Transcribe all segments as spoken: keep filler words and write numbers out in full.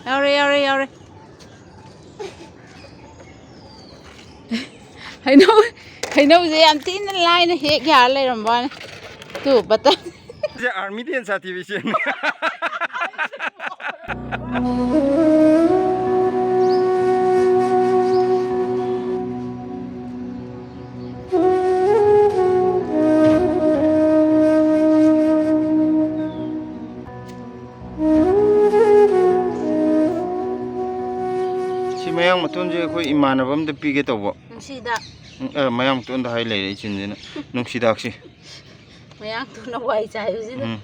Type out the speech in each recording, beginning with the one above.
ꯌꯥꯎꯔꯦ, ꯌꯥꯎꯔꯦ, ꯌꯥꯎꯔꯦ꯫ ꯍꯩꯅꯧ, ꯍꯩꯅꯧꯁꯦ ꯌꯥꯝ ꯊꯤꯅ ꯂꯥꯏꯅ ꯍꯦꯛ ꯌꯥꯔ ꯂꯩꯔꯝꯕ ꯋꯥꯅꯤ꯫ Two, button. ꯁꯤꯁꯦ ꯑꯥꯔꯃꯤꯗꯤ ꯍꯦꯟꯅ ꯁꯥꯊꯤꯕ ꯏꯆꯦꯅꯤ꯫ ꯁꯤ ꯃꯌꯥꯡ ꯃꯇꯣꯟꯁꯦ ꯑꯩꯈꯣꯏ ꯏꯃꯥꯟꯅꯕ ꯑꯝꯗ ꯄꯤꯒꯦ ꯇꯧꯕ꯫ ꯅꯨꯡꯁꯤꯗ꯫ ꯎꯝ, ꯑ, ꯃꯌꯥꯡ ꯃꯇꯣꯟꯗ ꯍꯥꯏ ꯂꯩꯔꯦ ꯏꯆꯤꯟꯁꯤꯅ꯫ ꯅꯨꯡꯁꯤꯗꯥꯛꯁꯤ꯫ ꯃꯌꯥꯡꯇꯣꯟꯅ ꯋꯥꯏ ꯆꯥꯏꯕꯁꯤꯗ꯫ ꯎꯝ꯫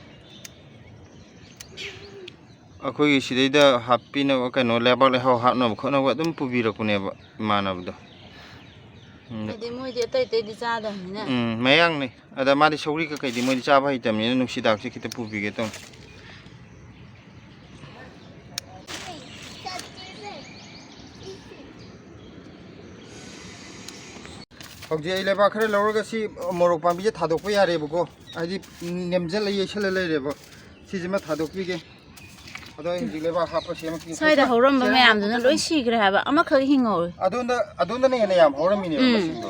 ꯑꯩꯈꯣꯏꯒꯤ ꯁꯤꯗꯩꯗ ꯍꯥꯞꯄꯤꯅꯕ ꯀꯩꯅꯣ, ꯂꯩꯕꯥꯛ ꯂꯩꯍꯥꯎ ꯍꯥꯞꯅꯕ ꯈꯣꯠꯅꯕ ꯑꯗꯨꯝ ꯄꯨꯕꯤꯔꯛꯄꯅꯦꯕ ꯏꯃꯥꯟꯅꯕꯗꯣ꯫ ꯎꯝ꯫ ꯍꯥꯏꯗꯤ ꯃꯣꯏꯗꯤ ꯑꯇꯩ ꯑꯇꯩꯗꯤ ꯆꯥꯗꯕꯅꯤꯅ꯫ ꯎꯝ, ꯃꯌꯥꯡꯅꯤ꯫ ꯑꯗ ꯃꯥꯗꯤ ꯁꯧꯒ꯭ꯔꯤ ꯀꯩꯀꯩꯗꯤ ꯃꯣꯏꯗꯤ ꯆꯥꯕ ꯍꯩꯇꯕꯅꯤꯅ ꯅꯨꯡꯁꯤꯗꯥꯛꯁꯦ ꯈꯤꯇ ꯄꯨꯕꯤꯒꯦ ꯇꯧꯅꯤ꯫ ꯍꯧꯖꯤꯛ ꯑꯩ ꯂꯩꯕꯥꯛ ꯈꯔ ꯂꯧꯔꯒ ꯁꯤ ꯃꯣꯔꯣꯛ ꯄꯥꯝꯕꯤꯁꯦ ꯊꯥꯗꯣꯛꯄ ꯌꯥꯔꯦꯕꯀꯣ, ꯍꯥꯏꯗꯤ ꯅꯦꯝꯖꯜꯂ ꯌꯩꯁꯜꯂ ꯂꯩꯔꯦꯕ꯫ ꯁꯤꯁꯤꯃ ꯊꯥꯗꯣꯛꯄꯤꯒꯦ꯫ ꯑꯗꯣ ꯑꯩ ꯍꯧꯖꯤꯛ ꯂꯩꯕꯥꯛ ꯍꯥꯞꯄ ꯁꯦꯝꯃꯛꯈꯤꯒꯦ꯫ ꯁ꯭ꯋꯥꯏꯗ ꯍꯧꯔꯝꯕ ꯃꯌꯥꯝꯗꯨꯅ ꯂꯣꯏ ꯁꯤꯈ꯭ꯔꯦ ꯍꯥꯏꯕ, ꯑꯃꯈꯛ ꯍꯤꯡꯍꯧꯔꯦ꯫ ꯑꯗꯣꯝꯗ, ꯑꯗꯣꯝꯗꯅ ꯍꯦꯟꯅ ꯌꯥꯝ ꯍꯧꯔꯝꯃꯤꯅꯦꯕ ꯎꯝ꯫ ꯃꯁꯤꯡꯗꯣ꯫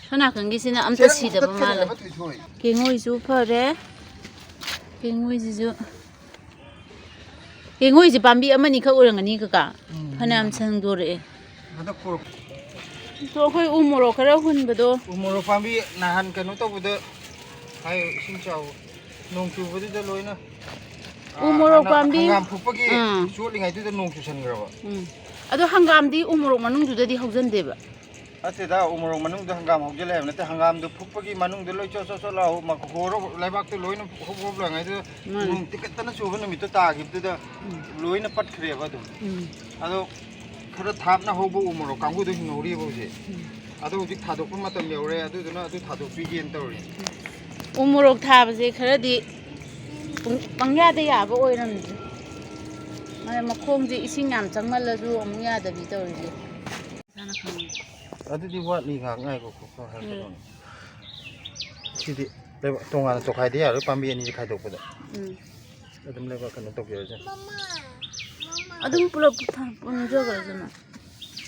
ꯁꯣꯝ ꯅꯥꯀꯟꯒꯤꯁꯤꯅ ꯑꯝꯇ ꯁꯤꯗꯕ ꯃꯥꯜꯂꯦ꯫ ꯀꯦꯡꯉꯣꯏꯁꯨ ꯐꯔꯦ꯫ ꯀꯦꯡꯉꯣꯏꯁꯤꯁꯨ, ꯀꯦꯡꯉꯣꯏꯁꯦ ꯄꯥꯝꯕꯤ ꯑꯃꯅꯤꯈꯛ ꯑꯣꯏꯔꯝꯒꯅꯤ ꯀꯀꯥ꯫ ꯎꯝ꯫ ꯐꯅꯌꯥꯝ ꯁꯟꯗꯣꯔꯛꯑꯦ꯫ ꯍꯟꯗꯛ ꯄꯨꯔꯛ- ꯑꯗꯣ ꯑꯩꯈꯣꯏ ꯎ ꯃꯣꯔꯣꯛ ꯈꯔ ꯍꯨꯟꯕꯗꯣ꯫ ꯎ ꯃꯣꯔꯣꯛ ꯄꯥꯝꯕꯤ ꯅꯍꯥꯟ ꯀꯩꯅꯣ ꯇꯧꯕꯗ ꯍꯥꯏ, ꯏꯁꯤꯡ ꯆꯥꯎꯕ, ꯅꯣꯡ ꯆꯨꯕꯗꯨꯗ ꯂꯣꯏꯅ, ꯎ ꯑꯥ, ꯃꯣꯔꯣꯛ ꯍꯥꯟꯅ ꯄꯥꯝꯕꯤ꯫ ꯍꯪꯒꯥꯝ ꯐꯨꯛꯄꯒꯤ ꯎꯝ꯫ ꯆꯣꯠꯂꯤꯉꯩꯗꯨꯗ ꯅꯣꯡ ꯆꯨꯁꯟꯈ꯭ꯔꯕ꯫ ꯎꯝ꯫ ꯑꯗꯣ ꯍꯪꯒꯥꯝꯗꯤ ꯎ ꯃꯣꯔꯣꯛ ꯃꯅꯨꯡꯗꯨꯗꯗꯤ ꯍꯧꯖꯟꯗꯦꯕ꯫ ꯅꯠꯇꯦꯗ, ꯎ ꯃꯣꯔꯣꯛ ꯃꯅꯨꯡꯗ ꯍꯪꯒꯥꯝ ꯍꯧꯖ ꯂꯩ ꯍꯥꯏꯕ ꯅꯠꯇꯦ, ꯍꯪꯒꯥꯝꯗꯣ ꯐꯨꯛꯄꯒꯤ ꯃꯅꯨꯡꯗ ꯂꯣꯏ ꯆꯣꯠ ꯆꯣꯠ ꯆꯣꯠ ꯂꯥꯎ, ꯃ-, ꯍꯣꯔ-, ꯂꯩꯕꯥꯛꯇꯣ ꯂꯣꯏꯅ ꯍꯣꯞ ꯍꯣꯞ ꯂꯥꯎꯉꯩꯗꯨꯗ ꯃꯥꯅꯦ꯫ ꯅꯣꯡ ꯇꯤꯀꯠꯇꯅ ꯆꯨꯕ ꯅꯨꯃꯤꯠꯇꯣ ꯇꯥꯈꯤꯕꯗꯨꯗ ꯎꯝ꯫ ꯂꯣꯏꯅ ꯄꯠꯈ꯭ꯔꯦꯕ ꯑꯗꯨꯝ꯫ ꯎꯝ꯫ ꯑꯗꯣ ꯈꯔ ꯊꯥꯞꯅ ꯍꯧꯕ ꯎ ꯃꯣꯔꯣꯛ ꯀꯥꯡꯕꯨꯗꯣ ꯍꯤꯡꯍꯧꯔꯤꯕ ꯍꯧꯖꯤꯛ꯫ ꯎꯝ꯫ ꯑꯗꯣ ꯍꯧꯖꯤꯛ ꯊꯥꯗꯣꯛꯄ ꯃꯇꯝ ꯌꯧꯔꯦ, ꯑꯗꯨꯗꯨꯅ ꯑꯗꯨ ꯊꯥꯗꯣꯛꯄꯤꯒꯦꯅ ꯇꯧꯔꯤ꯫ ꯎ ꯃꯣꯔꯣꯛ ꯊꯥꯕꯁꯦ ꯈꯔꯗꯤ ꯄꯪ-, ꯄꯪꯌꯥꯗ ꯌꯥꯕ ꯑꯣꯏꯔꯝꯗ꯭ꯔꯦ꯫ ꯃꯥꯅꯦ, ꯃꯈꯣꯡꯁꯦ ꯏꯁꯤꯡ ꯌꯥꯝ ꯆꯪꯃꯜꯂꯁꯨ ꯑꯃꯨꯛ ꯌꯥꯗꯕꯤ ꯇꯧꯔꯤꯁꯦ꯫ ꯏꯁꯥꯅ ꯈꯪꯉꯦ꯫ ꯑꯗꯨꯗꯤ ꯋꯥꯠꯂꯤ, ꯉꯥꯏꯍꯥꯛ ꯉꯥꯏꯈꯣ, ꯈꯣ, ꯈꯣ ꯍꯥꯏꯔꯛꯀꯦ ꯎꯝ꯫ ꯇꯧꯅꯤ꯫ ꯁꯤꯗꯤ ꯂꯩꯕꯥꯛ ꯇꯣꯉꯥꯟꯅ ꯇꯣꯈꯥꯏꯗ ꯌꯥꯔꯣꯏ, ꯄꯥꯝꯕꯤ ꯑꯅꯤꯁꯦ ꯈꯥꯏꯗꯣꯛꯄꯗ꯫ ꯎꯝ꯫ ꯑꯗꯨꯝ ꯂꯩꯕꯥꯛ ꯀꯩꯅꯣ ꯇꯧꯖꯔꯁꯦ꯫ ꯃꯃꯥ, ꯃꯃꯥ, ꯑꯗꯨꯝ ꯄꯨꯂꯞ ꯊꯥ-, ꯄꯨꯟꯖꯈ꯭ꯔꯁꯅꯨ꯫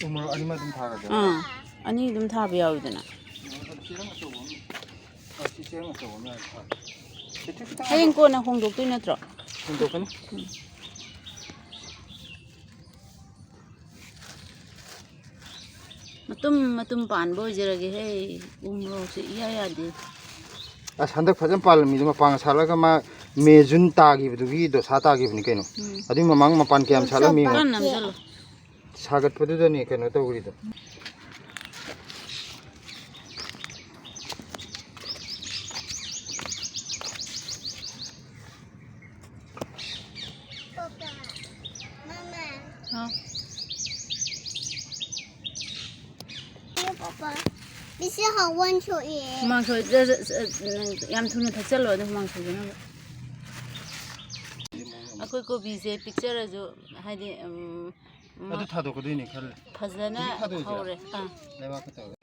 ꯎ ꯃꯣꯔꯣꯛ ꯑꯅꯤꯃꯛ ꯑꯗꯨꯝ ꯊꯥꯈ꯭ꯔꯁꯦ꯫ ꯑꯥ, ꯑꯅꯤ ꯑꯗꯨꯝ ꯊꯥꯕ ꯌꯥꯎꯋꯤꯗꯅ꯫ ꯑꯗꯨ ꯆꯦꯔꯪ ꯑꯆꯧꯕ ꯑꯃ, ꯑ, ꯁꯤ ꯆꯦꯔꯪ ꯑꯆꯧꯕ ꯑꯃ ꯌꯥꯎꯔꯦ, ꯊꯥ꯫ ꯁꯤ ꯈꯤꯇꯪ ꯍꯌꯦꯡ ꯀꯣꯟꯅ ꯍꯣꯡꯗꯣꯛꯇꯣꯏ ꯅꯠꯇ꯭ꯔꯣ? ꯍꯣꯡꯗꯣꯛꯀꯅꯤ꯫ ꯎꯝ꯫ ꯃꯇꯨꯝ ꯃꯇꯨꯝ ꯄꯥꯟꯕ ꯑꯣꯏꯖꯔꯒꯦ ꯍꯦ꯫ ꯎ ꯃꯣꯔꯣꯛꯁꯦ ꯏꯌꯥ ꯌꯥꯗꯦ꯫ ꯑꯁ, ꯍꯟꯗꯛ ꯐꯖꯅ ꯄꯥꯜꯂꯝꯃꯤꯗꯣ, ꯃꯄꯥꯟꯒ ꯁꯥꯠꯂꯒ ꯃꯥ ꯃꯦ, ꯖꯨꯟ ꯇꯥꯈꯤꯕꯗꯨꯒꯤ ꯗꯣꯁꯥ ꯇꯥꯈꯤꯕꯅꯤ ꯀꯩꯅꯣ꯫ ꯎꯝ꯫ ꯑꯗꯨꯏ ꯃꯃꯥꯡ ꯃꯄꯥꯟ ꯀꯌꯥꯝ ꯁꯥꯠꯂꯝꯃꯤ ꯌꯦꯡꯉꯣ꯫ ꯀꯟꯅ ꯅꯝꯁꯤꯜꯂꯣ꯫ ꯁꯥꯒꯠꯄꯗꯨꯗꯅꯦ ꯀꯩꯅꯣ ꯇꯧꯔꯤꯗꯣ꯫ ꯄꯥꯄꯥ, ꯃꯃꯥ꯫ ꯍꯥꯎ꯫ ꯑꯦ, ꯄꯥꯄꯥ, ꯏꯁꯤꯡ ꯍꯥꯎꯕ ꯊꯣꯛꯑꯦ꯫ ꯍꯨꯃꯥꯡ ꯁꯧ-, ꯖ-, ꯖ-, ꯖ-, ꯅꯪ ꯌꯥꯝ ꯊꯨꯅ ꯊꯛꯆꯜꯂꯣ, ꯑꯗꯨ ꯍꯨꯃꯥꯡ ꯁꯧꯗꯅꯕ꯫ ꯑꯩꯈꯣꯏ ꯀꯣꯕꯤꯁꯦ ꯄꯤꯛꯆꯔꯁꯨ, ꯍꯥꯏꯗꯤ, ꯎꯝ, ꯃ-, ꯑꯗꯨ ꯊꯥꯗꯣꯛꯀꯗꯣꯏꯅꯦ ꯈꯜꯂꯦ꯫ ꯐꯖꯅ ꯍꯧꯖꯤꯛ ꯊꯥꯗꯣꯛꯑꯁꯤꯔꯥ? ꯍꯧꯔꯦ꯫ ꯑꯥ꯫ ꯂꯩꯕꯥꯛꯇ ꯇꯧꯔꯒ꯫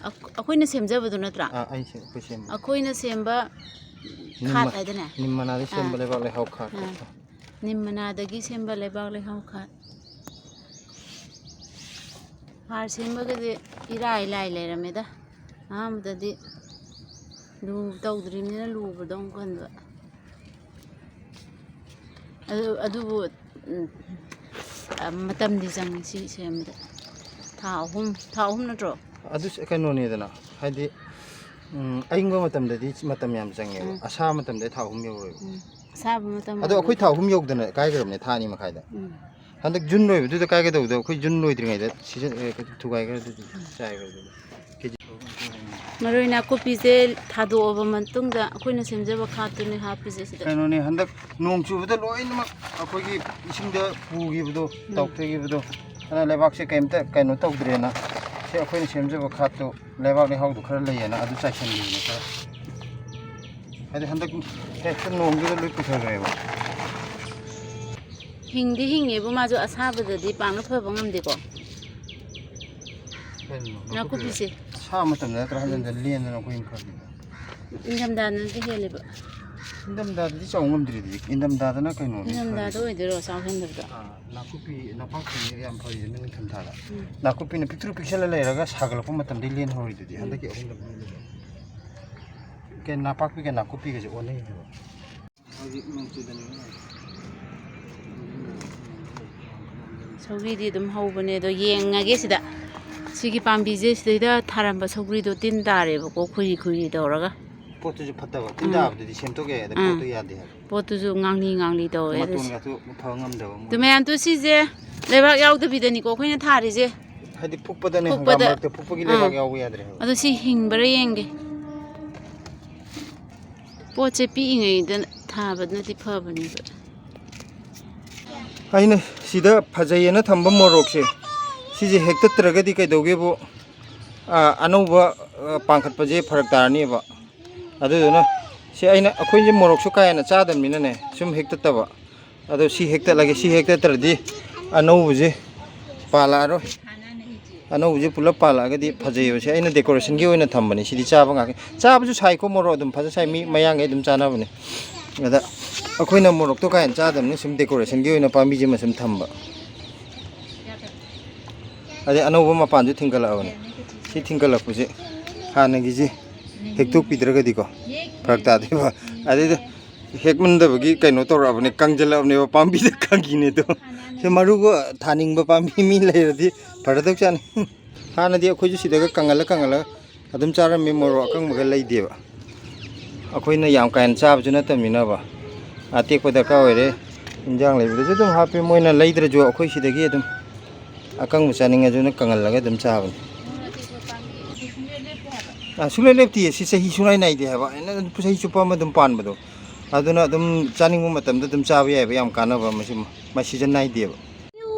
ꯑꯩꯈꯣꯏꯅ ꯁꯦꯝꯖꯕꯗꯨ ꯅꯠꯇ꯭ꯔꯥ? ꯑꯥ, ꯑꯩ ꯁꯦ-, ꯑꯩꯈꯣꯏ ꯁꯦꯝꯕ꯫ ꯑꯩꯈꯣꯏꯅ ꯁꯦꯝꯕ ꯅꯤꯝ ꯈꯥꯠ ꯃ-, ꯍꯥꯏꯗꯅꯦ? ꯅꯤꯝ ꯃꯅꯥꯗꯒꯤ ꯁꯦꯝꯕ ꯑꯥ꯫ ꯂꯩꯕꯥꯛ ꯂꯩꯍꯥꯎ ꯈꯥꯠ꯫ ꯑꯥ꯫ ꯅꯤꯝ ꯃꯅꯥꯗꯒꯤ ꯁꯦꯝꯕ ꯂꯩꯕꯥꯛ ꯂꯩꯍꯥꯎ ꯈꯥꯠ꯫ ꯍꯥꯔ ꯁꯦꯝꯕꯒꯗꯤ ꯏꯔꯥꯏ ꯂꯥꯏ ꯂꯩꯔꯝꯃꯦꯗ꯫ ꯑꯍꯥꯟꯕꯗꯗꯤ ꯂꯨ-, ꯇꯧꯗ꯭ꯔꯤꯕꯅꯤꯅ ꯂꯨꯕꯗꯧ ꯈꯟꯕ꯫ ꯑꯗꯨ, ꯑꯗꯨꯕꯨ, ꯎꯝ, ꯑ, ꯃꯇꯝꯗꯤ ꯆꯪꯉꯤ ꯁꯤ ꯁꯦꯝꯕꯗ꯫ ꯊꯥ ꯑꯍꯨꯝ, ꯊꯥ ꯑꯍꯨꯝ ꯅꯠꯇ꯭ꯔꯣ? ꯑꯗꯨ ꯁ-, ꯀꯩꯅꯣꯅꯤꯗꯅ, ꯍꯥꯏꯗꯤ, ꯎꯝ, ꯑꯏꯪꯕ ꯃꯇꯝꯗꯗꯤ ꯃꯇꯝ ꯌꯥꯝ ꯆꯪꯉꯦꯕ꯫ ꯎꯝ꯫ ꯑꯁꯥꯕ ꯃꯇꯝꯗꯗꯤ ꯊꯥ ꯑꯍꯨꯝ ꯌꯧꯔꯣꯏꯕ꯫ ꯎꯝ꯫ ꯑꯁꯥꯕ ꯃꯇꯝ ꯑꯗꯣ ꯑꯩꯈꯣꯏ ꯑꯣꯏꯔꯗꯤ ꯊꯥ ꯑꯍꯨꯝ ꯌꯧꯗꯅ ꯀꯥꯏꯈ꯭ꯔꯕꯅꯦ, ꯊꯥ ꯑꯅꯤ ꯃꯈꯥꯏꯗ꯫ ꯎꯝ꯫ ꯍꯟꯗꯛ ꯖꯨꯟ ꯂꯣꯏꯕꯗꯨꯗ ꯀꯥꯏꯒꯗꯧꯕꯗꯣ ꯑꯩꯈꯣꯏ ꯖꯨꯟ ꯂꯣꯏꯗ꯭ꯔꯤꯉꯩꯗ ꯁꯤꯖꯟ, ꯑꯦ, ꯊꯨꯒꯥꯏꯈ꯭ꯔꯦ, ꯑꯗꯨꯗꯤ ꯆꯥꯏꯈ꯭ꯔꯦ ꯑꯗꯨꯗꯤ꯫ ꯀꯦ ꯖꯤ ꯃꯔꯣꯏ ꯅꯥꯀꯨꯞꯄꯤꯁꯦ ꯊꯥꯗꯣꯛꯑꯕ ꯃꯇꯨꯡꯗ ꯑꯩꯈꯣꯏꯅ ꯁꯦꯝꯖꯕ ꯈꯥꯠꯇꯨꯅꯦ ꯍꯥꯞꯄꯤꯁꯦ ꯁꯤꯗ꯫ ꯀꯩꯅꯣꯅꯦ, ꯍꯟꯗꯛ ꯅꯣꯡ ꯆꯨꯕꯗ ꯂꯣꯏꯅꯃꯛ ꯑꯩꯈꯣꯏꯒꯤ ꯏꯁꯤꯡꯗ ꯄꯨꯈꯤꯕꯗꯣ, ꯎꯝ꯫ ꯇꯥꯎꯊꯈꯤꯕꯗꯣ, ꯑꯗꯨꯅ ꯂꯩꯕꯥꯛꯁꯦ ꯀꯩꯝꯇ ꯀꯩꯅꯣ ꯇꯧꯗ꯭ꯔꯦꯅ, ꯁꯤ ꯑꯩꯈꯣꯏꯅ ꯁꯦꯝꯖꯕ ꯈꯥꯠꯇꯣ ꯂꯩꯕꯥꯛ ꯂꯩꯍꯥꯎꯗꯣ ꯈꯔ ꯂꯩꯌꯦꯅ ꯑꯗꯨ ꯆꯥꯏꯁꯤꯟꯕꯤꯕꯅꯦ ꯈꯔ꯫ ꯍꯥꯏꯗꯤ ꯍꯟꯗꯛ ꯍꯦꯛꯇ ꯅꯣꯡꯗꯨꯗ ꯂꯣꯏ ꯄꯨꯊꯈ꯭ꯔꯦꯕ꯫ ꯍꯤꯡꯗꯤ ꯍꯤꯡꯉꯦꯕꯨ, ꯃꯥꯁꯨ ꯑꯁꯥꯕꯗꯗꯤ ꯄꯥꯛꯅ ꯐꯕ ꯉꯝꯗꯦꯀꯣ꯫ ꯀꯩꯅꯣ, ꯅꯥꯀꯨꯞꯄꯤꯁꯦ꯫ ꯑꯁꯥꯕ ꯃꯇꯝꯗ ꯅꯠꯇ꯭ꯔꯥ ꯍꯟꯖꯟ ꯍꯟꯖꯟ ꯂꯦꯟꯗꯅ ꯑꯩꯈꯣꯏ ꯏꯪꯈꯠꯂꯤꯗꯣ? ꯏꯪꯊꯝꯊꯥꯅꯗꯤ ꯍꯦꯜꯂꯦꯕ꯫ ꯏꯪꯊꯝꯊꯥꯗꯗꯤ ꯆꯥꯎ ꯉꯝꯗ꯭ꯔꯤꯗꯨꯗꯤ꯫ ꯏꯪꯊꯝꯊꯥꯗꯅ ꯀꯩꯅꯣꯅꯤ ꯏꯪꯊꯝꯊꯥꯗ ꯐꯔꯤꯁꯦ꯫ ꯑꯣꯏꯗꯣꯏꯔꯣ ꯆꯥꯎ ꯍꯦꯟꯗꯕꯗꯣ? ꯑꯥ, ꯅꯥꯀꯨꯞꯄꯤ, ꯅꯄꯥꯛꯄꯤꯅꯦ ꯌꯥꯝ ꯐꯔꯤꯁꯦ ꯅꯤꯡꯊꯝꯊꯥꯗ꯫ ꯎꯝ꯫ ꯅꯥꯀꯨꯞꯄꯤꯅ ꯄꯤꯛꯇ꯭ꯔꯨ ꯄꯤꯛꯁꯜꯂ ꯂꯩꯔꯒ ꯁꯥꯒꯠꯂꯛꯄ ꯃꯇꯝꯗ ꯂꯦꯟ ꯍꯧꯔꯤꯗꯨꯗꯤ꯫ ꯎꯝ꯫ ꯍꯟꯗꯛꯀꯤ ꯑꯍꯨꯝꯂꯛ ꯂꯦꯟꯕꯗꯣ꯫ ꯀꯩ ꯅꯥꯄꯥꯛꯄꯤꯒ ꯅꯥꯀꯨꯞꯄꯤꯒꯁꯦ ꯑꯣꯟꯅꯩ ꯍꯥꯏꯕ꯫ ꯍꯧꯖꯤꯛ ꯅꯣꯡ ꯆꯨꯗꯅꯤꯅ꯫ ꯁꯧꯒ꯭ꯔꯤꯗꯤ ꯑꯗꯨꯝ ꯍꯧꯕꯅꯦ, ꯑꯗꯣ ꯌꯦꯡꯉꯒꯦ ꯁꯤꯗ꯫ ꯁꯤꯒꯤ ꯄꯥꯝꯕꯤꯁꯦ ꯁꯤꯗꯩꯗ ꯊꯥꯔꯝꯕ ꯁꯧꯒ꯭ꯔꯤꯗꯣ ꯇꯤꯟ ꯇꯥꯔꯦꯕꯀꯣ, ꯈꯨꯏ ꯈꯨꯏ ꯇꯧꯔꯒ꯫ ꯄꯣꯠꯇꯨꯁꯨ ꯐꯠꯇꯕ꯫ ꯇꯤꯟ ꯎꯝ꯫ ꯇꯥꯕꯗꯨꯗꯤ ꯁꯦꯝꯗꯣꯛ ꯌꯥꯏ, ꯑꯗ ꯎꯝ꯫ ꯄꯣꯠꯇꯨ ꯌꯥꯗꯦ ꯍꯥꯏꯕ꯫ ꯄꯣꯠꯇꯨꯁꯨ ꯉꯥꯡꯂꯤ ꯉꯥꯡꯂꯤ ꯇꯧꯋꯦ꯫ ꯑꯗꯨ ꯃꯇꯣꯟꯒꯁꯨ ꯐꯕ ꯉꯝꯗꯕ ꯃꯣꯏ꯫ ꯑꯗꯨ ꯃꯌꯥꯝ ꯇꯨ ꯁꯤꯁꯦ ꯂꯩꯕꯥꯛ ꯌꯥꯎꯗꯕꯤꯗꯅꯤꯀꯣ ꯑꯩꯈꯣꯏꯅ ꯊꯥꯔꯤꯁꯦ꯫ ꯍꯥꯏꯗꯤ ꯐꯨꯛꯄꯗꯅꯦ, ꯐꯨꯛꯄꯗ꯫ ꯍꯪꯒꯥꯝ ꯃꯔꯛꯇ ꯐꯨꯛꯄꯒꯤ ꯂꯩꯕꯥꯛ ꯑꯥ꯫ ꯌꯥꯎꯕ ꯌꯥꯗ꯭ꯔꯦ ꯍꯥꯏꯕ꯫ ꯑꯗꯣ ꯁꯤ ꯍꯤꯡꯕ꯭ꯔꯥ ꯌꯦꯡꯒꯦ꯫ ꯄꯣꯠꯁꯦ ꯄꯤꯛꯏꯉꯩꯗ ꯊꯥꯕꯅꯗꯤ ꯐꯕꯅꯦꯕ꯫ ꯑꯩꯅ ꯁꯤꯗ ꯐꯖꯩꯌꯦꯅ ꯊꯝꯕ ꯃꯣꯔꯣꯛꯁꯦ, ꯁꯤꯁꯦ ꯍꯦꯛꯇꯠꯇ꯭ꯔꯒꯗꯤ ꯀꯩꯗꯧꯒꯦꯕꯨ, ꯑ, ꯑꯅꯧꯕ, ꯑ, ꯄꯥꯟꯈꯠꯄꯁꯦ ꯐꯔꯛ ꯇꯥꯔꯅꯦꯕ꯫ ꯑꯗꯨꯗꯨꯅ ꯁꯤ ꯑꯩꯅ, ꯑꯩꯈꯣꯏꯁꯦ ꯃꯣꯔꯣꯛꯁꯨ ꯀꯥ ꯍꯦꯟꯅ ꯆꯥꯗꯕꯅꯤꯅꯅꯦ, ꯁꯨꯝ ꯍꯦꯛꯇꯠꯇꯕ꯫ ꯑꯗꯣ ꯁꯤ ꯍꯦꯛꯇꯠꯂꯒꯦ, ꯁꯤ ꯍꯦꯛꯇꯠꯇ꯭ꯔꯗꯤ ꯑꯅꯧꯕꯁꯦ ꯄꯥꯜꯂꯛꯑꯔꯣꯏ꯫ ꯑꯅꯧꯕꯁꯦ ꯄꯨꯂꯞ ꯄꯥꯜꯂꯛꯑꯒꯗꯤ ꯐꯖꯩꯌꯦꯕ꯫ ꯁꯤ ꯑꯩꯅ decorationꯒꯤ ꯑꯣꯏꯅ ꯊꯝꯕꯅꯤ꯫ ꯁꯤꯗꯤ ꯆꯥꯕ ꯉꯥꯛꯇ, ꯆꯥꯕꯁꯨ ꯁꯥꯏꯀꯣ, ꯃꯣꯔꯣꯛ ꯑꯗꯨꯝ ꯐꯖꯅ ꯁꯥꯏ, ꯃꯤ ꯃꯌꯥꯡꯈꯩ ꯑꯗꯨꯝ ꯆꯥꯅꯕꯅꯦ꯫ ꯑꯗ ꯑꯩꯈꯣꯏꯅ ꯃꯣꯔꯣꯛꯇꯣ ꯀꯥ ꯍꯦꯟꯅ ꯆꯥꯗꯕꯅꯤ, ꯁꯨꯝ decorationꯒꯤ ꯑꯣꯏꯅ ꯄꯥꯝꯕꯤꯁꯤꯃ ꯁꯨꯝ ꯊꯝꯕ꯫ ꯑꯗꯩ ꯑꯅꯧꯕ ꯃꯄꯥꯟꯁꯨ ꯊꯤꯡꯒꯠꯂꯛꯑꯕꯅꯤ꯫ ꯁꯤ ꯊꯤꯡꯒꯠꯂꯛꯄꯁꯦ ꯍꯥꯟꯅꯒꯤꯁꯦ ꯍꯦꯛꯇꯣꯛꯄꯤꯗ꯭ꯔꯒꯗꯤꯀꯣ ꯐꯔꯛ ꯇꯥꯗꯣꯏꯕ꯫ ꯑꯗꯩꯗ ꯍꯦꯛꯃꯟꯗꯕꯒꯤ ꯀꯩꯅꯣ ꯇꯧꯔꯛꯑꯕꯅꯦ, ꯀꯪꯖꯜꯂꯛꯑꯕꯅꯦꯕ, ꯄꯥꯝꯕꯤꯗ ꯀꯪꯈꯤꯅꯦ ꯑꯗꯣ꯫ ꯁꯤ ꯃꯔꯨꯒ ꯊꯥꯅꯤꯡꯕ ꯄꯥꯝꯕꯤ ꯃꯤ ꯂꯩꯔꯗꯤ ꯐꯔꯗꯧ ꯆꯥꯅꯤ꯫ ꯍꯥꯟꯅꯗꯤ ꯑꯩꯈꯣꯏꯁꯨ ꯁꯤꯗꯒ ꯀꯪꯍꯜꯂ ꯀꯪꯍꯜꯂꯒ ꯑꯗꯨꯝ ꯆꯥꯔꯝꯃꯤ, ꯃꯣꯔꯣꯛ ꯑꯀꯪꯕꯒ ꯂꯩꯗꯦꯕ꯫ ꯑꯩꯈꯣꯏꯅ ꯌꯥꯝ ꯀꯥ ꯍꯦꯟꯅ ꯆꯥꯕꯁꯨ ꯅꯠꯇꯕꯅꯤꯅꯕ꯫ ꯑꯇꯦꯛꯄ ꯗꯔꯀꯥꯔ ꯑꯣꯏꯔꯦ꯫ ꯏꯟꯖꯥꯡ ꯂꯩꯕꯗꯁꯨ ꯑꯗꯨꯝ ꯍꯥꯞꯄꯤ꯫ ꯃꯣꯏꯅ ꯂꯩꯗ꯭ꯔꯁꯨ ꯑꯩꯈꯣꯏ ꯁꯤꯗꯒꯤ ꯑꯗꯨꯝ ꯑꯀꯪꯕ ꯆꯥꯅꯤꯡꯉꯁꯨꯅ ꯀꯪꯍꯜꯂꯒ ꯑꯗꯨꯝ ꯆꯥꯕꯅꯤ꯫ ꯑꯥ, ꯁꯨꯡꯂꯦꯞ ꯂꯦꯞꯇꯤꯌꯦ꯫ ꯁꯤ ꯆꯍꯤ ꯁꯨꯡꯅꯥꯏ ꯅꯥꯏꯗꯦ ꯍꯥꯏꯕ꯫ ꯑꯩꯅ ꯑꯗꯨꯝ ꯆꯍꯤ ꯆꯨꯞꯄ ꯑꯃ ꯑꯗꯨꯝ ꯄꯥꯟꯕꯗꯣ꯫ ꯑꯗꯨꯅ ꯑꯗꯨꯝ ꯆꯥꯅꯤꯡꯕ ꯃꯇꯝꯗ ꯑꯗꯨꯝ ꯆꯥꯕ ꯌꯥꯏꯕ, ꯌꯥꯝ ꯀꯥꯟꯅꯕ ꯃꯁꯤ, ꯃꯁꯤ season ꯅꯥꯏꯗꯦꯕ꯫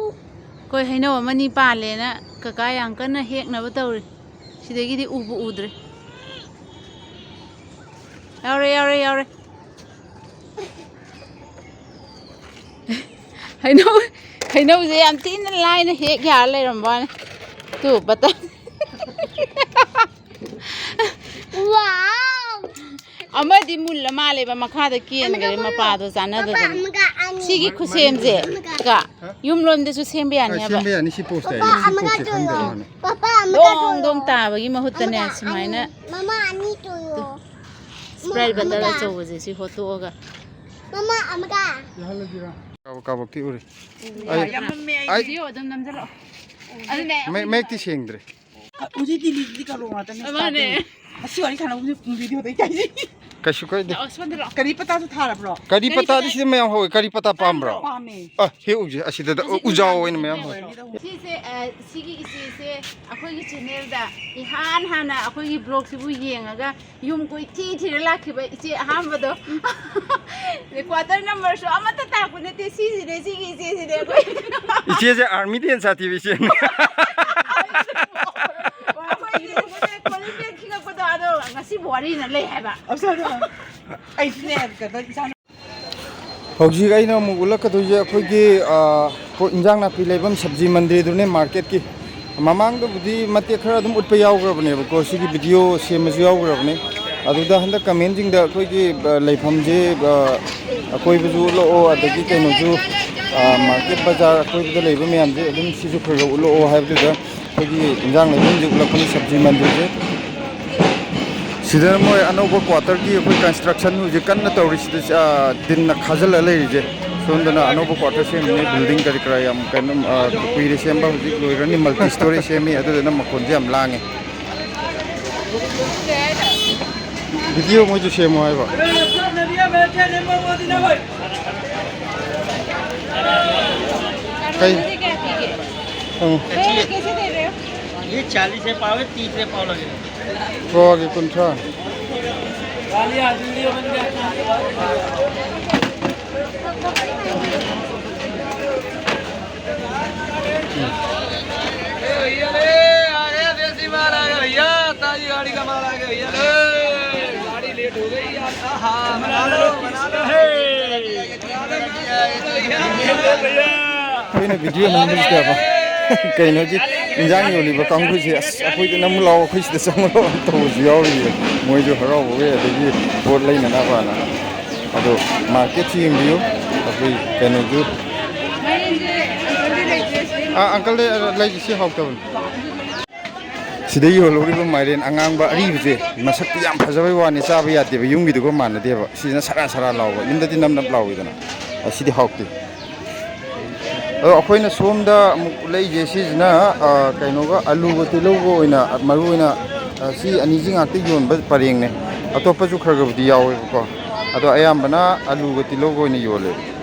ꯑꯩꯈꯣꯏ ꯍꯩꯅꯧ ꯑꯃꯅꯤ ꯄꯥꯜꯂꯦꯅ ꯀꯀꯥ ꯌꯥꯝ ꯀꯟꯅ ꯍꯦꯛꯅꯕ ꯇꯧꯔꯤ꯫ ꯁꯤꯗꯒꯤꯗꯤ ꯎꯕꯨ ꯎꯗ꯭ꯔꯦ꯫ ꯌꯥꯎꯔꯦ, ꯌꯥꯎꯔꯦ, ꯌꯥꯎꯔꯦ꯫ ꯍꯩꯅꯧ, ꯍꯩꯅꯧꯁꯦ ꯌꯥꯝ ꯊꯤꯅ ꯂꯥꯏꯅ ꯍꯦꯛ ꯌꯥꯔ ꯂꯩꯔꯝꯕ ꯋꯥꯅꯤ꯫ Two, button꯫ Wow! ꯑꯃꯗꯤ ꯃꯨꯜꯂ ꯃꯥꯜꯂꯦꯕ, ꯃꯈꯥꯗ ꯀꯦꯟꯈ꯭ꯔꯦ, ꯃꯄꯥꯗꯣ ꯆꯥꯟꯅꯗꯗꯅ꯫ ꯁꯤꯒꯤ ꯈꯨꯠꯁꯦꯝꯁꯦ ꯀ ꯌꯨꯝ ꯂꯣꯝꯗꯁꯨ ꯁꯦꯝꯕ ꯌꯥꯅꯤ ꯍꯥꯏꯕ꯫ ꯁꯦꯝꯕ ꯌꯥꯅꯤ, ꯁꯤ ꯄꯣꯁꯇ ꯍꯥꯏꯗꯤ ꯁꯤ ꯄꯣꯁꯁꯦ ꯈꯪꯗꯕ ꯃꯥꯅꯦ꯫ ꯄꯄꯥ ꯑꯃꯒ ꯗꯣꯡ ꯗꯣꯡ ꯇꯥꯕꯒꯤ ꯃꯍꯨꯠꯇꯅꯦ, ꯁꯨꯃꯥꯏꯅ ꯃꯃꯥ ꯑꯅꯤ ꯇꯣꯌꯣ꯫ ꯁ꯭ꯄ꯭ꯔꯥꯏꯠ ꯕꯇꯜ ꯑꯆꯧꯕꯁꯦ ꯁꯤ ꯍꯣꯠꯇꯣꯛꯑꯒ꯫ ꯃꯃꯥ ꯑꯃꯒ꯫ ꯀꯥꯕꯛ ꯀꯥꯕꯛꯇꯤ ꯎꯔꯤ꯫ ꯑꯩ ꯌꯥꯝꯃꯝꯃꯦ, ꯑꯩ ꯑꯩ ꯚꯤꯗꯤꯑꯣ ꯑꯗꯨꯝ ꯅꯝꯖꯜꯂꯣ꯫ ꯑꯗꯨꯅꯦ ꯃꯌꯦꯛ-, ꯃꯌꯦꯛꯇꯤ ꯁꯦꯡꯗ꯭ꯔꯦ꯫ ꯍꯧꯖꯤꯛꯇꯤ ꯂꯤꯗꯤ ꯀꯔꯣ ꯉꯥꯛꯇꯅꯦ꯫ ꯃꯥꯅꯦ꯫ ꯉꯁꯤ ꯋꯥꯔꯤ ꯁꯥꯟꯅꯕꯁꯦ ꯄꯨꯡ ꯚꯤꯗꯤꯑꯣꯗ ꯏꯀꯥꯏꯖꯩ꯫ ꯀꯩꯁꯨ ꯀꯥꯏꯗꯦ꯫ ꯂꯥꯛꯑꯣ, ꯁꯣꯝꯗ ꯂꯥꯛꯑꯣ꯫ ꯀꯔꯤ ꯄꯇꯥꯁꯨ ꯊꯥꯔꯕ꯭ꯔꯣ? ꯀꯔꯤ ꯀꯔꯤ ꯄꯇꯥꯗꯤ ꯄꯇꯥ? ꯁꯤꯗ ꯃꯌꯥꯝ ꯍꯧꯋꯦ꯫ ꯀꯔꯤ ꯄꯇꯥ ꯄꯥꯝꯕ꯭ꯔꯣ? ꯄꯥꯝꯃꯦ꯫ ꯑ, ꯍꯦꯛꯎꯁꯦ꯫ ꯑꯁꯤꯗ ꯍꯧꯖꯤꯛ ꯎꯖꯥꯎ ꯎꯖꯥꯎ ꯑꯣꯏꯅ ꯃꯌꯥꯝ ꯍꯧꯋꯦ꯫ ꯁꯤꯁꯦ, ꯑ, ꯁꯤꯒꯤ ꯏꯆꯦꯁꯦ ꯑꯩꯈꯣꯏꯒꯤ ꯆꯦꯅꯦꯜꯗ ꯏꯍꯥꯟ ꯍꯥꯟꯅ ꯑꯩꯈꯣꯏꯒꯤ ꯕ꯭ꯂꯣꯒꯁꯤꯕꯨ ꯌꯦꯡꯉꯒ ꯌꯨꯝ ꯀꯣꯏꯊꯤ ꯊꯤꯔ ꯂꯥꯛꯈꯤꯕ ꯏꯆꯦ ꯑꯍꯥꯟꯕꯗꯣ꯫ ꯀ꯭ꯋꯥꯇꯔ ꯅꯝꯕꯔꯁꯨ ꯑꯃꯠꯇ ꯇꯥꯛꯄ ꯅꯠꯇꯦ, ꯁꯤꯁꯤꯅꯦ, ꯁꯤꯒꯤ ꯏꯆꯦꯁꯤꯅꯦ ꯑꯩꯈꯣꯏ꯫ ꯏꯆꯦꯁꯦ ꯑꯥꯔꯃꯤꯗꯩ ꯍꯦꯟꯅ ꯁꯥꯊꯤꯕ ꯏꯆꯦꯅꯦ꯫ ꯑꯩꯈꯣꯏ ꯏꯆꯦꯁꯦ ꯀꯣꯂꯤꯡ ꯕꯦꯜ ꯈꯤꯡꯉꯛꯄꯗꯣ ꯑꯗꯣ ꯉꯁꯤꯕꯨ ꯋꯥꯔꯤꯅ ꯂꯩ ꯍꯥꯏꯕ꯫ ꯑꯩꯁꯨꯅꯦ ꯀꯩꯅꯣ ꯏꯆꯥ ꯍꯧꯖꯤꯛ ꯑꯩꯅ ꯑꯃꯨꯛ ꯎꯠꯂꯛꯀꯗꯣꯏꯁꯦ ꯑꯩꯈꯣꯏꯒꯤ, ꯑ, ꯄꯣ-, ꯏꯟꯖꯥꯡ ꯅꯥꯄꯤ ꯂꯩꯐꯝ ꯁꯕꯖꯤ ꯃꯟꯗꯤꯔꯗꯨꯅꯦ, ꯃꯥꯔꯀꯦꯠꯀꯤ꯫ ꯃꯃꯥꯡꯗꯕꯨꯗꯤ ꯃꯇꯦꯛ ꯈꯔ ꯑꯗꯨꯝ ꯎꯠꯄ ꯌꯥꯎꯈ꯭ꯔꯕꯅꯦꯕꯀꯣ, ꯁꯤꯒꯤ ꯚꯤꯗꯤꯑꯣ ꯁꯦꯝꯕꯁꯨ ꯌꯥꯎꯈ꯭ꯔꯕꯅꯦ꯫ ꯑꯗꯨꯗ ꯍꯟꯗꯛ ꯀꯃꯦꯟꯁꯤꯡꯗ ꯑꯩꯈꯣꯏꯒꯤ, ꯑ, ꯂꯩꯐꯝꯁꯦ, ꯑ, ꯑꯀꯣꯏꯕꯁꯨ ꯎꯠꯂꯛꯑꯣ, ꯑꯗꯒꯤ ꯀꯩꯅꯣꯁꯨ, ꯑ, ꯃꯥꯔꯀꯦꯠ ꯕꯖꯥꯔ ꯑꯀꯣꯏꯕꯗ ꯂꯩꯕ ꯃꯌꯥꯝꯁꯦ ꯑꯗꯨꯝ ꯁꯤꯁꯨ ꯈꯔ ꯈꯔ ꯎꯠꯂꯛꯑꯣ ꯍꯥꯏꯕꯗꯨꯗ ꯑꯩꯈꯣꯏꯒꯤ ꯏꯟꯖꯥꯡ ꯂꯩꯐꯝꯁꯦ ꯎꯠꯂꯛꯄꯅꯤ, ꯁꯕꯖꯤ ꯃꯟꯗꯤꯔꯁꯦ꯫ ꯁꯤꯗ ꯃꯣꯏ ꯑꯅꯧꯕ ꯀ꯭ꯋꯥꯇꯔꯒꯤ ꯑꯩꯈꯣꯏ ꯀꯟꯁꯇ꯭ꯔꯛꯁꯟ ꯍꯧꯖꯤꯛ ꯀꯟꯅ ꯇꯧꯔꯤꯁꯤꯗ, ꯑ, ꯇꯤꯟꯅ ꯈꯥꯖꯤꯜꯂ ꯂꯩꯔꯤꯁꯦ꯫ ꯁꯣꯝꯗꯅ ꯑꯅꯧꯕ ꯀ꯭ꯋꯥꯇꯔ ꯁꯦꯝꯃꯤꯅꯦ, ꯕꯤꯜꯗꯤꯡ ꯀꯔꯤ ꯀꯔꯥ ꯌꯥꯝ ꯀꯟꯅ, ꯑ, ꯀꯨꯏꯔꯦ ꯁꯦꯝꯕ, ꯍꯧꯖꯤꯛ ꯂꯣꯏꯔꯅꯤ, ꯃꯜꯇꯤ ꯁ꯭ꯇꯣꯔꯤ ꯁꯦꯝꯃꯤ, ꯑꯗꯨꯗꯨꯅ ꯃꯈꯣꯟꯁꯦ ꯌꯥꯝ ꯂꯥꯡꯉꯦ꯫ ꯚꯤꯗꯤꯑꯣ ꯃꯣꯏꯁꯨ ꯁꯦꯝꯃꯣ ꯍꯥꯏꯕ꯫ ꯀꯩ? ꯎꯝ꯫ ये चालीस है पाव है, तीस है पाव लगेगा। ꯄꯋꯥꯒꯤ ꯀꯨꯟꯊ꯭ꯔꯥ꯫ भैया ले, आ गया देसी माल, आ गया भैया, ताजी गाड़ी का माल आ गया भैया ले। गाड़ी लेट हो गई यार। आहा, बना लो, बना लो। भैया। ꯑꯩꯅ ꯚꯤꯗꯤꯑꯣ ꯅꯝꯕꯁꯤꯗꯕ꯫ ꯀꯩꯅꯣꯒꯤ ꯏꯟꯖꯥꯡ ꯌꯣꯜꯂꯤꯕ ꯀꯥꯡꯕꯨꯁꯦ, "ꯑꯁ, ꯑꯩꯈꯣꯏꯗ ꯅꯝꯃꯨ ꯂꯥꯛꯑꯣ, ꯑꯩꯈꯣꯏ ꯁꯤꯗ ꯆꯪꯉꯨ ꯂꯥꯛꯑꯣ" ꯇꯧꯕꯁꯨ ꯌꯥꯎꯔꯤꯌꯦ, ꯃꯣꯏꯁꯨ ꯍꯔꯥꯎꯕꯒꯤ, ꯑꯗꯒꯤ ꯄꯣꯠ ꯂꯩꯅꯅꯕꯅ꯫ ꯑꯗꯣ ꯃꯥꯔꯀꯦꯠꯁꯤ ꯌꯦꯡꯕꯤꯌꯨ, ꯑꯩꯈꯣꯏ ꯀꯩꯅꯣꯁꯨ꯫ ꯑꯥ, ꯑꯪꯀꯜꯗ ꯂꯩꯁꯤ, ꯁꯤ ꯍꯥꯎꯇꯕꯅꯤ꯫ ꯁꯤꯗ ꯌꯣꯜꯍꯧꯔꯤꯕ ꯃꯥꯏꯔꯦꯟ ꯑꯉꯥꯡꯕ ꯑꯔꯤꯕꯁꯦ, ꯃꯁꯛꯇꯤ ꯌꯥꯝ ꯐꯖꯕꯩ ꯋꯥꯅꯤ, ꯆꯥꯕ ꯌꯥꯗꯦꯕ, ꯌꯨꯝꯒꯤꯗꯨꯒ ꯃꯥꯟꯅꯗꯦꯕ꯫ ꯁꯤꯁꯤꯅ ꯁꯔꯥ ꯁꯔꯥ ꯂꯥꯎꯕ, ꯌꯨꯝꯗꯗꯤ ꯅꯞ ꯅꯞ ꯂꯥꯎꯏꯗꯅ, ꯑꯁꯤꯗꯤ ꯍꯥꯎꯇꯦ꯫ ꯑꯗꯣ ꯑꯩꯈꯣꯏꯅ ꯁꯣꯝꯗ ꯑꯃꯨꯛ ꯂꯩꯁꯦ ꯁꯤꯁꯤꯅ, ꯑ, ꯀꯩꯅꯣꯒ, ꯑꯂꯨꯒ ꯇꯤꯜꯍꯧꯒ ꯑꯣꯏꯅ, ꯃꯔꯨ ꯑꯣꯏꯅ, ꯑ, ꯁꯤ ꯑꯅꯤꯁꯤ ꯉꯥꯛꯇ ꯌꯣꯟꯕ ꯄꯔꯦꯡꯅꯦ꯫ ꯑꯇꯣꯞꯄꯁꯨ ꯈꯔ ꯈꯔꯕꯨꯗꯤ ꯌꯥꯎꯋꯦꯕꯀꯣ, ꯑꯗꯣ ꯑꯌꯥꯝꯕꯅ ꯑꯂꯨꯒ ꯇꯤꯜꯍꯧꯒ ꯑꯣꯏꯅ ꯌꯣꯜꯂꯦꯕ꯫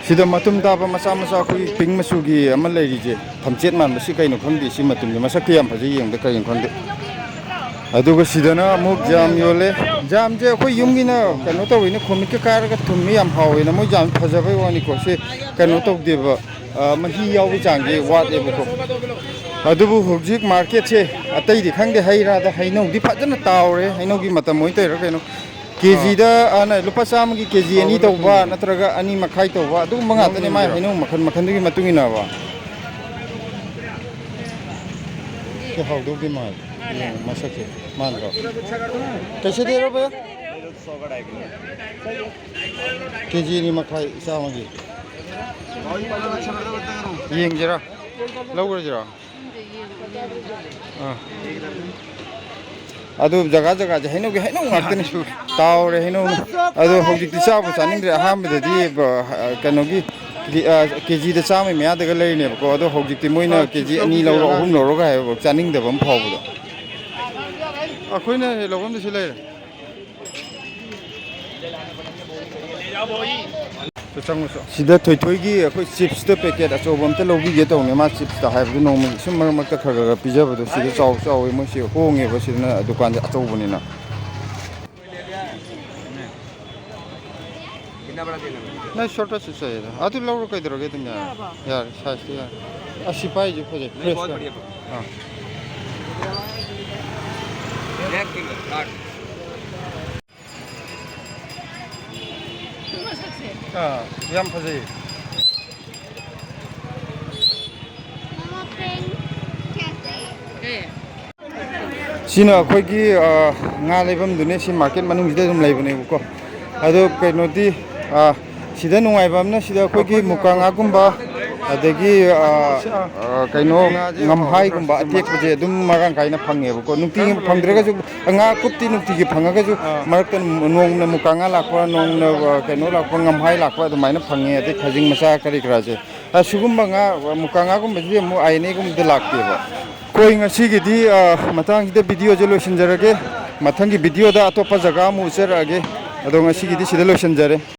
ꯁꯤꯗ ꯃꯇꯨꯝ ꯇꯥꯕ ꯃꯆꯥ ꯃꯆꯥ ꯑꯩꯈꯣꯏꯒꯤ ꯄꯤꯡ ꯃꯆꯨꯒꯤ ꯑꯃ ꯂꯩꯔꯤꯁꯦ, ꯊꯝꯆꯦꯠ ꯃꯥꯟꯕ, ꯁꯤ ꯀꯩꯅꯣ ꯈꯪꯗꯦ꯫ ꯁꯤ ꯃꯇꯨꯝꯁꯦ ꯃꯁꯛꯇꯤ ꯌꯥꯝ ꯐꯖꯩ, ꯌꯦꯡꯕꯗ ꯀꯔꯤꯅꯣ ꯈꯪꯗꯦ꯫ ꯑꯗꯨꯒ ꯁꯤꯗꯅ ꯑꯃꯨꯛ ꯖꯥꯝ ꯌꯣꯜꯂꯦ꯫ ꯖꯥꯝꯁꯦ ꯑꯩꯈꯣꯏ ꯌꯨꯝꯒꯤꯅ ꯀꯩꯅꯣ ꯇꯧꯋꯤꯅ, ꯈꯣꯃꯤꯠꯀ ꯀꯥꯏꯔꯒ ꯊꯨꯝꯃꯤ, ꯌꯥꯝ ꯍꯥꯎꯋꯦꯅ꯫ ꯃꯣꯏ ꯖꯥꯝ ꯐꯖꯕꯩ ꯋꯥꯅꯤꯀꯣ, ꯁꯤ ꯀꯩꯅꯣ ꯇꯧꯗꯦꯕ, ꯑ, ꯃꯍꯤ ꯌꯥꯎꯕꯒꯤ ꯆꯥꯡꯁꯦ ꯋꯥꯠꯂꯦꯕꯀꯣ꯫ ꯑꯗꯨꯕꯨ ꯍꯧꯖꯤꯛ ꯃꯥꯔꯀꯦꯠꯁꯦ ꯑꯇꯩꯗꯤ ꯈꯪꯗꯦ, ꯍꯩ ꯔꯥꯗ ꯍꯩꯅꯧꯗꯤ ꯐꯖꯅ ꯇꯥꯎꯔꯦ, ꯍꯩꯅꯧꯒꯤ ꯃꯇꯝ ꯑꯣꯏ ꯇꯧꯔꯤꯔꯥ ꯀꯩꯅꯣ꯫ ꯀꯦꯖꯤꯗ, ꯑ, ꯅ, ꯂꯨꯄꯥ ꯆꯥꯝꯃꯒꯤ ꯀꯦꯖꯤ ꯑꯅꯤ ꯇꯧꯕ ꯅꯠꯇ꯭ꯔꯒ ꯑꯅꯤ ꯃꯈꯥꯏ ꯇꯧꯕ, ꯑꯗꯨꯒꯨꯝꯕ ꯉꯥꯛꯇꯅꯦ ꯃꯥꯏ ꯍꯩꯅꯧ ꯃꯈꯜ ꯃꯈꯜꯗꯨꯒꯤ ꯃꯇꯨꯡ ꯏꯟꯅꯕ꯫ ꯁꯤ ꯍꯥꯎꯗꯧꯗꯤ ꯃꯥꯜꯂꯦ꯫ ꯌꯦꯡꯉꯣ ꯃꯁꯛꯁꯦ꯫ ꯃꯥꯟꯗ꯭ꯔꯣ? कैसे दे रहे हो भैया? ꯀꯦꯖꯤ ꯑꯅꯤ ꯃꯈꯥꯏ ꯆꯥꯝꯃꯒꯤ꯫ ꯌꯦꯡꯁꯤꯔꯥ? ꯂꯧꯈ꯭ꯔꯁꯤꯔꯣ? ꯑꯥ꯫ ꯑꯗꯨ ꯖꯒꯥ ꯖꯒꯥꯁꯦ ꯍꯩꯅꯧꯒꯤ ꯍꯩꯅꯧ ꯉꯥꯛꯇꯅꯤ꯫ ꯇꯥꯎꯔꯦ ꯍꯩꯅꯧꯅ꯫ ꯑꯗꯣ ꯍꯧꯖꯤꯛꯇꯤ ꯆꯥꯕꯨ ꯆꯥꯅꯤꯡꯗ꯭ꯔꯦ꯫ ꯑꯍꯥꯟꯕꯗꯗꯤ, ꯕ-, ꯀꯩꯅꯣꯒꯤ, ꯀꯦ-, ꯑ, ꯀꯦꯖꯤꯗ ꯆꯥꯝꯃꯒꯤ ꯃꯌꯥꯗꯒ ꯂꯩꯔꯤꯅꯦꯕꯀꯣ꯫ ꯑꯗꯣ ꯍꯧꯖꯤꯛꯇꯤ ꯃꯣꯏꯅ ꯀꯦꯖꯤ ꯑꯅꯤ ꯂꯧꯔꯣ, ꯑꯍꯨꯝ ꯂꯧꯔꯣꯒ ꯍꯥꯏꯕ ꯆꯥꯅꯤꯡꯗꯕ ꯑꯃ ꯐꯥꯎꯕꯗꯣ꯫ ꯑꯩꯈꯣꯏꯅ ꯍꯦꯛ ꯂꯧꯐꯝꯗ ꯁꯤ ꯂꯩꯔꯦ꯫ ꯁꯤꯗ ꯊꯣꯏꯊꯣꯏꯒꯤ ꯑꯩꯈꯣꯏ ꯆꯤꯞꯁꯇ ꯄꯦꯀꯦꯠ ꯑꯆꯧꯕ ꯑꯝꯇ ꯂꯧꯕꯤꯒꯦ ꯇꯧꯅꯦ꯫ ꯃꯥ ꯆꯤꯞꯁꯇ ꯍꯥꯏꯕꯗꯨ ꯅꯣꯡꯃꯒꯤ ꯁꯨꯝ ꯃꯔꯛ ꯃꯔꯛꯇ ꯈꯔ ꯈꯔ ꯈꯔ ꯄꯤꯖꯕꯗꯣ ꯁꯤꯗ ꯆꯥꯎ ꯆꯥꯎꯋꯦ꯫ ꯃꯣꯏꯁꯦ ꯍꯣꯡꯉꯦꯕ ꯁꯤꯗꯅ ꯗꯨꯀꯥꯟꯁꯦ ꯑꯆꯧꯕꯅꯤꯅ꯫ नहीं, छोटा सा चाहिए था। हाँ, तो लो, कोई इधर हो गया, तुम यार। यार, साइज तो यार। अस्सी पाई जो खोजे, नहीं, बहुत बढ़िया। हाँ। हाँ, ꯌꯥꯝ ꯐꯖꯩ꯫ ꯁꯤꯅ ꯑꯩꯈꯣꯏꯒꯤ, ꯑ, ꯉꯥ ꯂꯩꯐꯝꯗꯨꯅꯦ꯫ ꯁꯤ ꯃꯥꯔꯀꯦꯠ ꯃꯅꯨꯡꯁꯤꯗ ꯑꯗꯨꯝ ꯂꯩꯕꯅꯦꯕꯀꯣ꯫ ꯑꯗꯣ ꯀꯩꯅꯣꯗꯤ, ꯑ, ꯁꯤꯗ ꯅꯨꯡꯉꯥꯏꯕ ꯑꯃꯅ, ꯁꯤꯗ ꯑꯩꯈꯣꯏꯒꯤ ꯃꯨꯀꯥ ꯉꯥꯒꯨꯝꯕ, ꯑꯗꯒꯤ, ꯑ, ꯑ, ꯀꯩꯅꯣ, ꯉꯝꯍꯥꯏꯒꯨꯝꯕ ꯑꯇꯦꯛꯄꯁꯦ ꯑꯗꯨꯝ ꯃꯔꯥꯡ ꯀꯥꯏꯅ ꯐꯪꯉꯦꯕꯀꯣ꯫ ꯅꯨꯡꯇꯤꯒꯤ ꯐꯪꯗ꯭ꯔꯒꯁꯨ, ꯉꯥ ꯀꯨꯞꯇꯤ ꯅꯨꯡꯇꯤꯒꯤ ꯐꯪꯉꯒꯁꯨ, ꯃꯔꯛꯇ ꯅꯣꯡꯃꯅ ꯃꯨꯀꯥ ꯉꯥ ꯂꯥꯛꯄ, ꯅꯣꯡꯃꯅ, ꯑ, ꯀꯩꯅꯣ ꯂꯥꯛꯄ, ꯉꯝꯍꯥꯏ ꯂꯥꯛꯄ, ꯑꯗꯨꯃꯥꯏꯅ ꯐꯪꯉꯦ꯫ ꯑꯗꯩ ꯈꯥꯖꯤꯡ ꯃꯆꯥ ꯀꯔꯤ ꯀꯔꯥꯁꯦ꯫ ꯑ, ꯁꯤꯒꯨꯝꯕ ꯉꯥ, ꯃꯨꯀꯥ ꯉꯥꯒꯨꯝꯕꯁꯤꯗꯤ ꯑꯃꯨꯛ ꯑꯥꯏ ꯑꯦꯟ ꯑꯦꯒꯨꯝꯕꯗ ꯂꯥꯛꯇꯦꯕ꯫ ꯑꯩꯈꯣꯏ ꯉꯁꯤꯒꯤꯗꯤ, ꯑ, ꯃꯇꯥꯡꯁꯤꯗ ꯚꯤꯗꯤꯑꯣꯁꯦ ꯂꯣꯏꯁꯤꯟꯖꯔꯒꯦ꯫ ꯃꯊꯪꯒꯤ ꯚꯤꯗꯤꯑꯣꯗ ꯑꯇꯣꯞꯄ ꯖꯒꯥ ꯑꯃꯨꯛ ꯎꯠꯆꯔꯛꯑꯒꯦ꯫ ꯑꯗꯣ ꯉꯁꯤꯒꯤꯗꯤ ꯁꯤꯗ ꯂꯣꯏꯁꯤꯟꯖꯔꯦ꯫